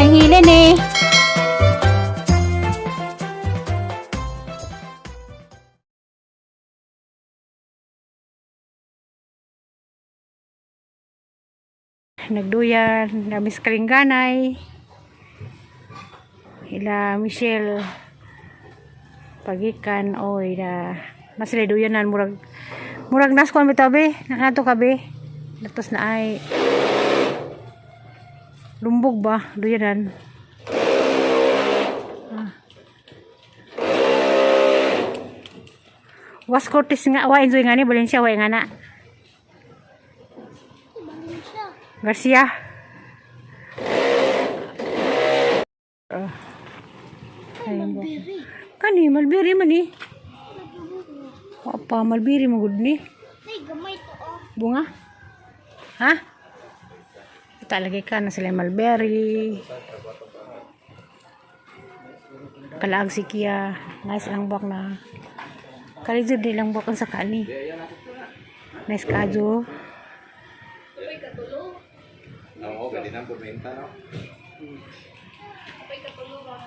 Ang hilin eh. Nagduyan, namis kalingganay. Ila Michelle pagikan oy na masila duyanan murag murag nas kuan bitaw be nakato ka be tapos na ay lumbog ba duyanan. Ah. Was Cortez nga wa enjoy nga ni Valencia wa nga na Garcia. Ah. Ay, kani malbiri man ni. Apa malbiri mo gud ni. Ay, gamay to oh. Bunga? Ha? Talagay ka na sila yung mulberry. Kalaag si Kia. Nice lang buwak na. Kalijod di lang buwak ang sakali. Nice kajo. Oo, pwede nang bumenta, no?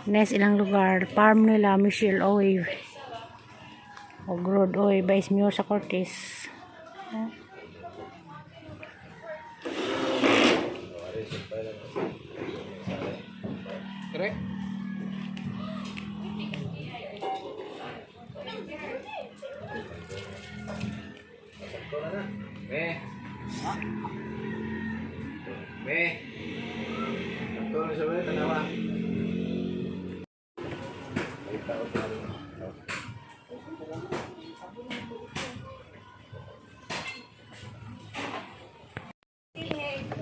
Nice ilang lugar. Farm nila, Michelle Oy. Og road Oy, Vice Mayor sa Cortez. Correct? Me. Me. Sakto na siya ba? Tanawa.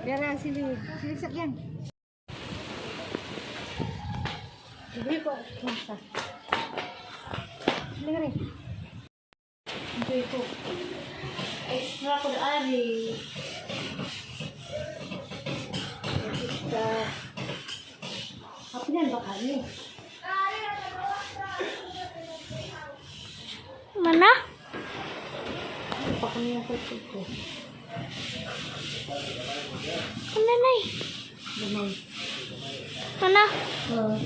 Yara, sili. Sili sakyan. Bili ko. Basta. Sili nga rin. Enjoy ko. Extra ko na ari. Extra. Kapinan ba kami? Mana? Pa kami ang kutub ko. Ano nay? Gamay. Mana? Oo.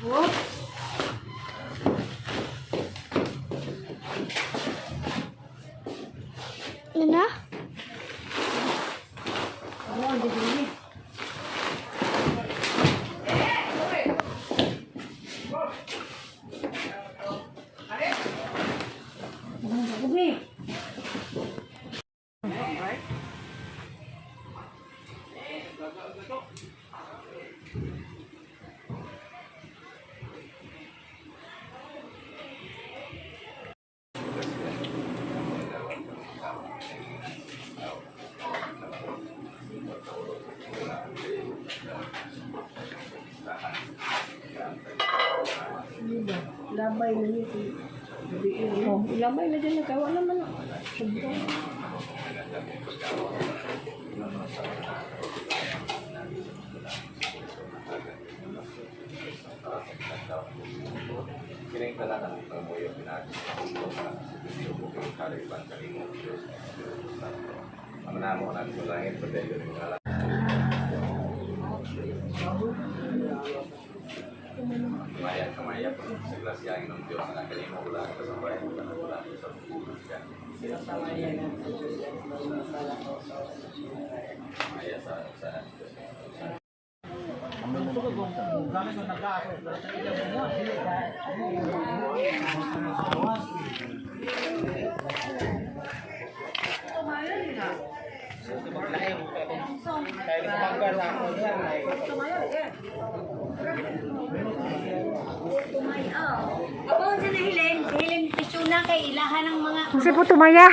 Whoops. Mana? Oo, ang dili. Gabi. Labay na niya. Oh, ilabay na dyan. Nagkawa naman. Sobra. Kining tanan ang mo yung pinag Ang namo na sa langit padayon ng ngalan. Kamaya kamaya sa grasya ng Diyos na kanimo wala ka sa bayan wala ka wala sa buhay ka. Kamaya sa Abon si Helen, si Helen Pisuna kay ilahan ng mga Kasi po tumaya.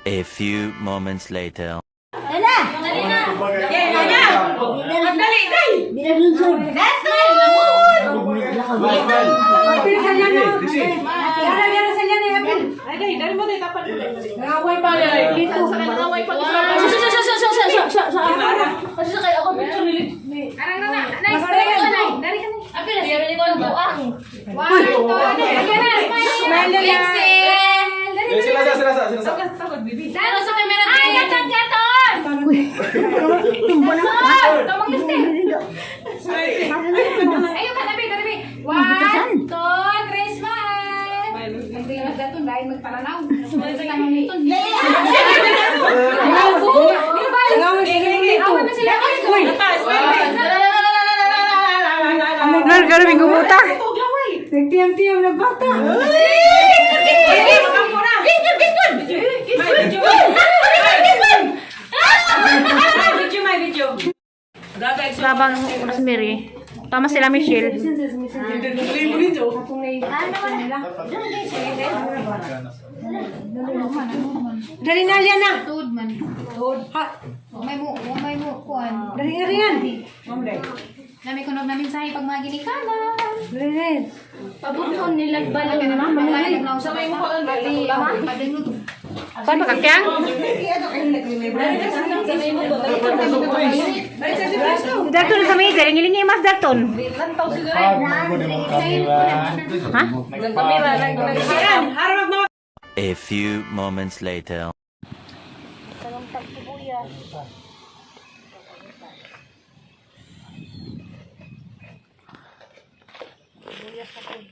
A few moments later. Dali na! Dali na! Dali, dali! Buang. One, two, three. Smile na. Eh, sila sa, sila sa, sila sa. Dalo sa camera. Ay, gaton, gaton! Gaton! Tumang liste. Ayun ka, tabi, tabi. One, two, three, smile! Hindi mas daton, dahil magparanaw. Lord, karon gumuta. Nagtiyam-tiyam na bata. Sabang Rosemary. Tama sila Michelle. Dali na, Liana. Tuod man. Tuod. May mo, may mo, kuan. Dali na riyan. Nami kunog namin sa pag mga ginikanan. Dali na. Pabuton nila balon na mama. Sa may mukha ang Paano kakyang? Dalton sa may galing mas Dalton. Ha? A few moments later. Tanong tag sibuyas. Sibuyas na pod.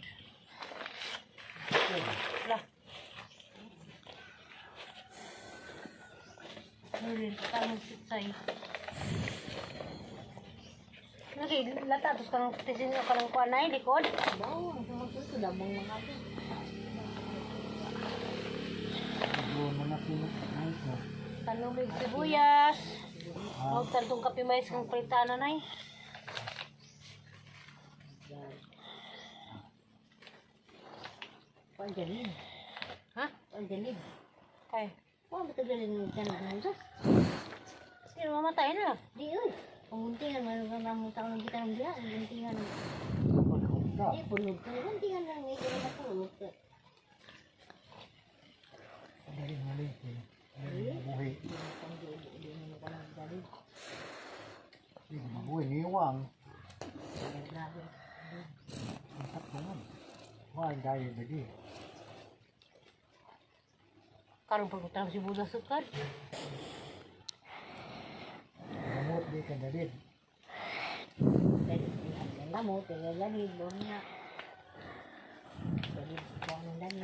Lah. Nurin, tanong sitsay. Lagi, lata, tapos kanang tisin ka ng kuan na likod. Tanong may sibuyas. Huwag tantong kape mais kang palitana na eh. Ha? Kay. Sino mamatay na? Di oy. Pamuntingan man ang ang taon ng gitan ng diha, ang guntingan. Di punog ka, guntingan lang eh, kaya matulog ka. Mabuhay niwang. Wah, dahil lagi. Karon pag utang si Buda sukar. Gamot di ka dalit. Ang damo, pero lagi doon na. Dali, buwan ng dali.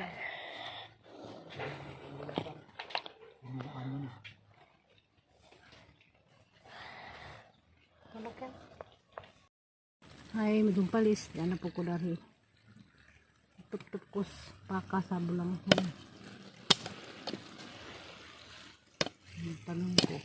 Ay, madumpalis. Yan na po ko dari. Tup-tup kus paka sa bulang. Ang tanong ko.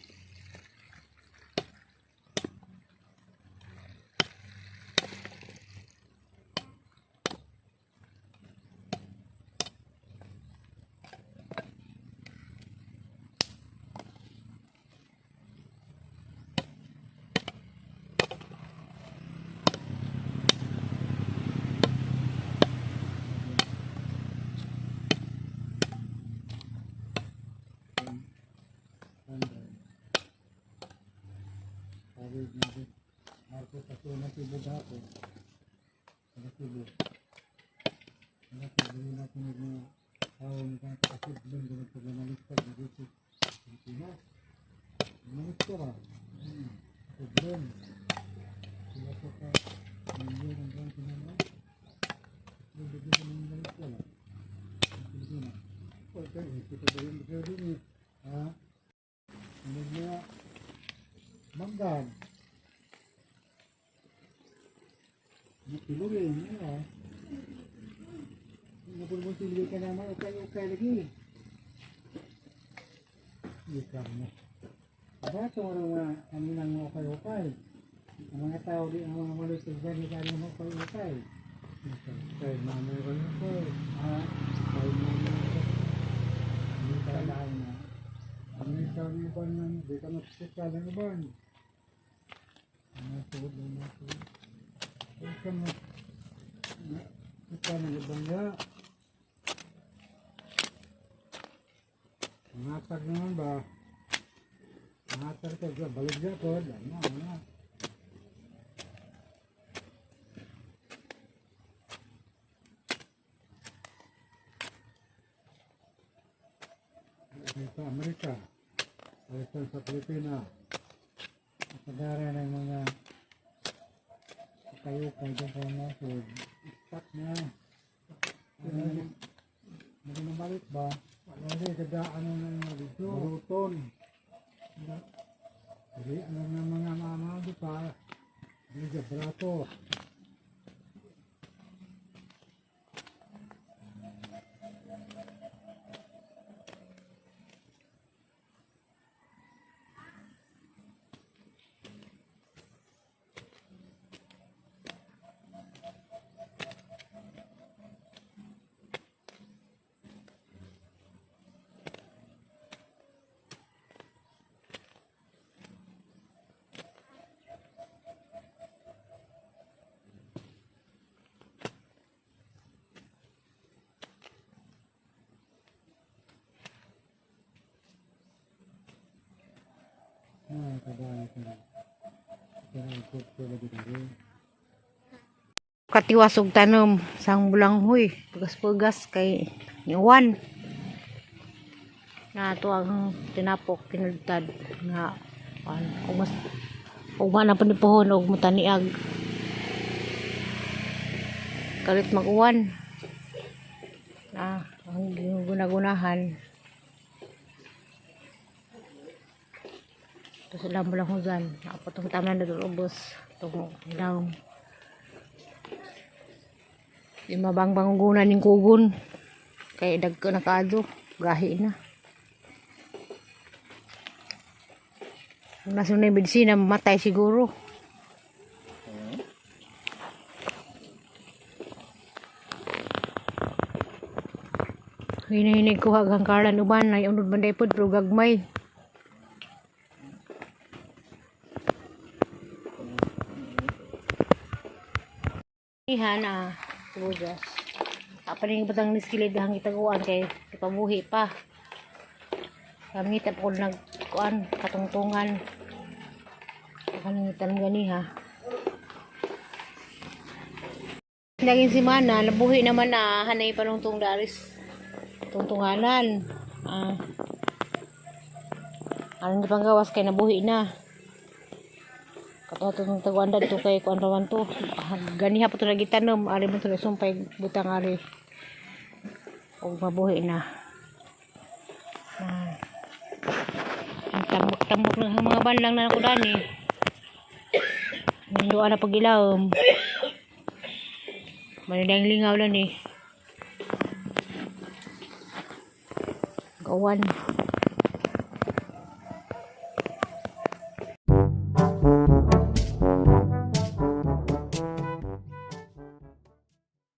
Marco kasi na si Buddha ko. Ano si Buddha? Ano si Buddha na kunog na tao ng kang kasi doon doon pag namalikpag na dito. Pilipinas. Namalikpag ba? Problem. Sila ko ka milyon ang kang kinama. Hindi ko naman namalikpag. Pilipinas. Okay, kita pa rin kayo din eh. Ha? Ano nga? Manggan. Nakilurin, ya. Napulmunti ka naman, ukay-ukay lagi. Hindi ka na. Bato mo mga ano lang ukay-ukay. Ang mga tao di ang mga malusog ba di tayo mga ukay-ukay. Ukay, mamay ko ukay. Ha? Ukay, mamay. Hindi ka lang na. Ang ikaw ni Iban man, di ka magsika ng Iban. Mga sugod na mga sugod. Di ka magsika ng Iban ya. Pangatag naman ba? Pangatag ka, balik ka po. Ano, ano. Sa Amerika, balikan sa Pilipinas. Pagara ng mga kayo-kayo dyan sa mga nasod. Stop na. Ano, nabalik ba? Ano hindi, kada ano na yung mga dito. Baruton. Hindi, ano na mga mama, di pa. Hindi, sa brato. Ah, kada kada. Kada ikot ko lagi dari. Katiwas og tanom sang bulanghoy, pugas-pugas kay niuwan. Na to ang tinapok kinultad nga an ug mas ugma na pud ni puhon og mutaniag. Kalit mag-uwan. Na ang guna-gunahan. Ito sila bulanghugan. Napatong taman na ubos. Itong ilaw. Di mabangbangunan yung kugon. Kay dagko na kaado. Gahi na. Kung nasa na yung medisina, mamatay siguro. Hinahinig ko hagang karan uban ay unod man pod pero gagmay. Iha na sibuyas. Apa ning batang niskilid hang itaguan kay ipabuhi pa. Kami pa ko nag kuan katungtungan. Kaning tanong ganiha. Naging si Mana, nabuhi naman na hanay panungtong daris tungtunganan. Ah. Anong panggawas kay nabuhi na. Kato itong taguan to kay kuan rawan to. Ah, ganiha pa to nagitanom, ari mo to sumpay butang ari. Og mabuhi na. Ah. Ang tambok-tambok ng mga banlang na ako dani. Nandoan na pagilawom. Manidang lingaw lang eh. Gawan.